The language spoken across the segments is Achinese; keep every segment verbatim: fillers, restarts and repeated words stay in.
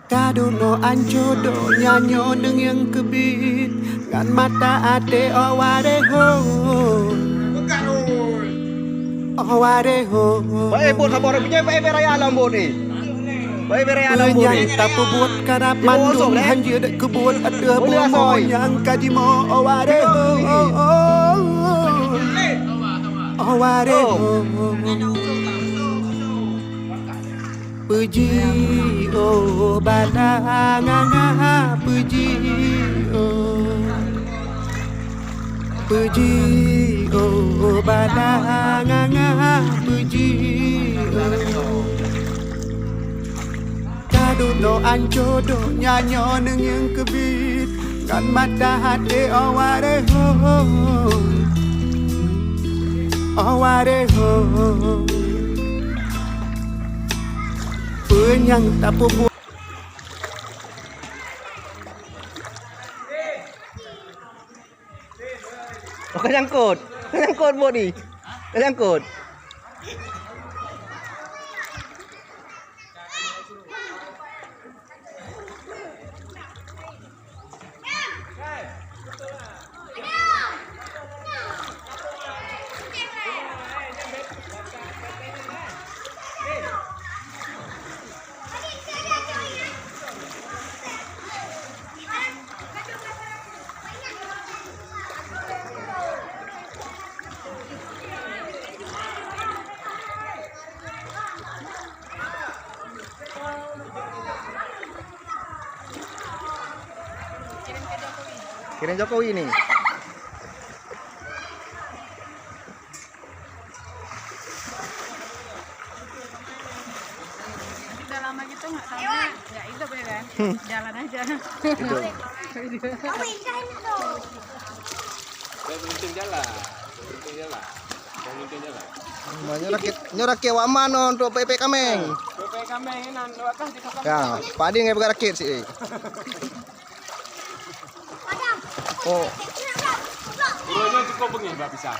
Ka dunoe ancô donya nyoe neungieng keubiet ngon mata até, oh waréh ho. Oh waréh ho. Bae buet saboh raya, bae, bae raya lam buet ni. Bae, bae raya lam buet ni. Peue nyang tapeubuet karab mandum hanjeuet keubuet ateueh bumoe nyang ka jimoe, oh waréh ho. Oh waréh ho. Puji oh bala nganga, puji oh. Puji oh bala nganga, puji oh. Ka dunoe ancô donya nyoe neungieng keubiet ngon mata até, oh waréh ho. Oh waréh ho. Peue nyang tapeubuet? Oh, ka nyangkot. Ka nyangkot buet ni. Ka nyangkot. Kirim Jokowi ni. Udah lama gitu nggak sama, nggak hidup ya kan? Jalan aja. Hidup. Saya beruntung jalan. Beruntung jalan. Saya beruntung jalan. Nyoe rakit, nyoe rakit awak man untuk pepek kameng. Pepek kameng nan wakah di kosong. Ya, padi ngai buka rakit sih. Oh. Uroe nyoe cukup beungéh bak pisang.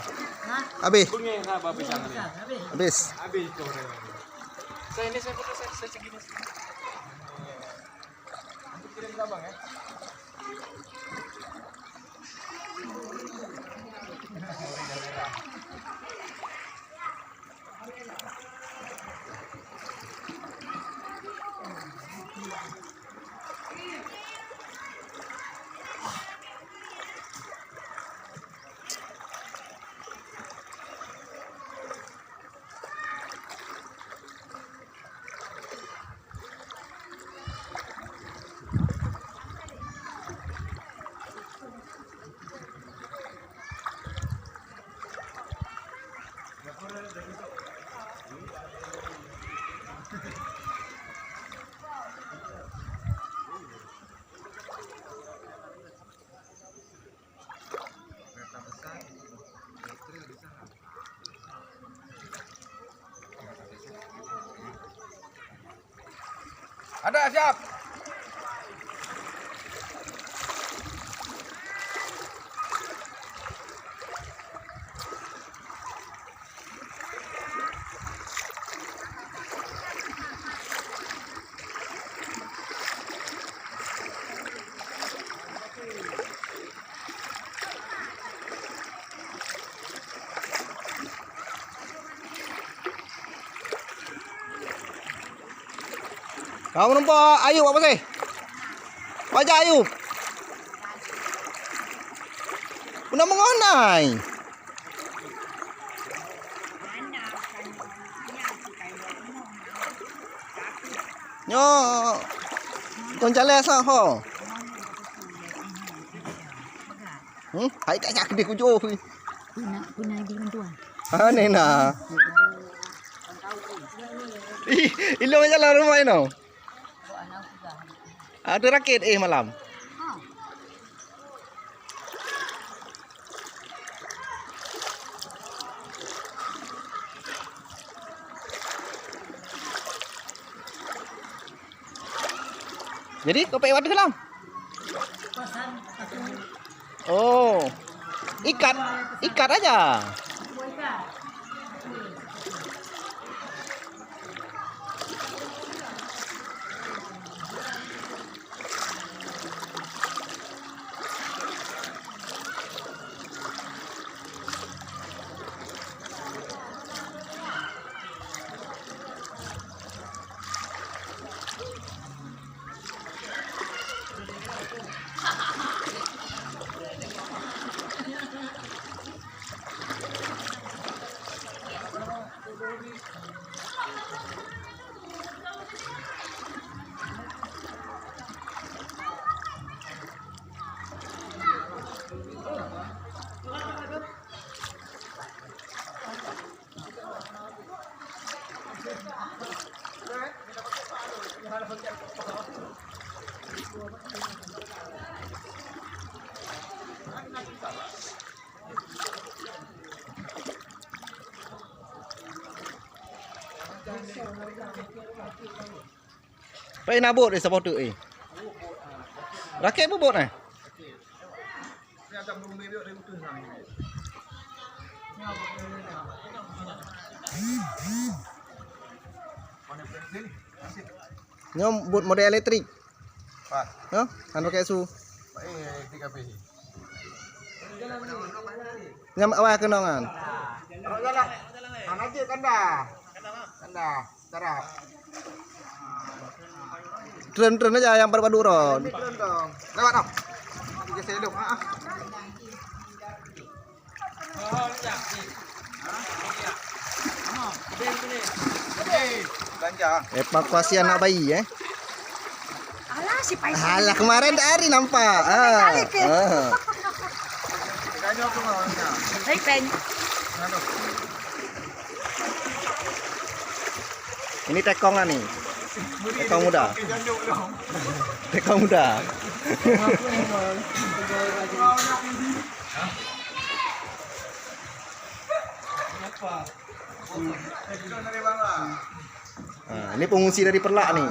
Habis. Beungéh lah bak pisang ni. Habis. Habis tu uroe nyoe. Saya ni, saya foto, saya, saya segini. Nanti kirim ke abang ya. Ada, siap. Kamu nampak Ayub apa sih? Wajah Ayub. Pernah mengonai. Nyoe kon calée sa ho. Hmm, hai tak nyak deh kujoh. Puna, puna di mentua. Ha, nena. Ih, ilong jalan rumah ino. Ada rakit eh malam. Jadi, kau payah wadah dalam? Oh. Ikat, ikat aja. Pai na bot, eh, saboh teuk, eh. Rakét bubot, eh. Nyoe bot model elektrik. Pat. Nyoe, han pakai su. Pat, eh, elektrik habis. Nyam awai keunongan. Kalau jalan. Mana je kanda? Kanda. Darah. Tren-tren aja yang baru-baru ron. Tren dong. Lewat dong. Tiga selok. Ah, ah. Belanja. Evakuasi anak bayi, eh. Alah, si Pai. Alah, kemarin dari nampak. Ah. Dari ke? Ah. Baik, Pen. Ini tekong lah ni. Tekong muda. Tekong muda. Ah, ini pengungsi dari Perlak ni.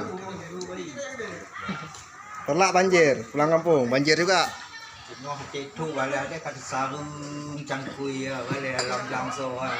Perlak banjir, pulang kampung, banjir juga. Nyoh cek tu, walau ada kata sarung cangkui ya, walau dalam blang so, ah.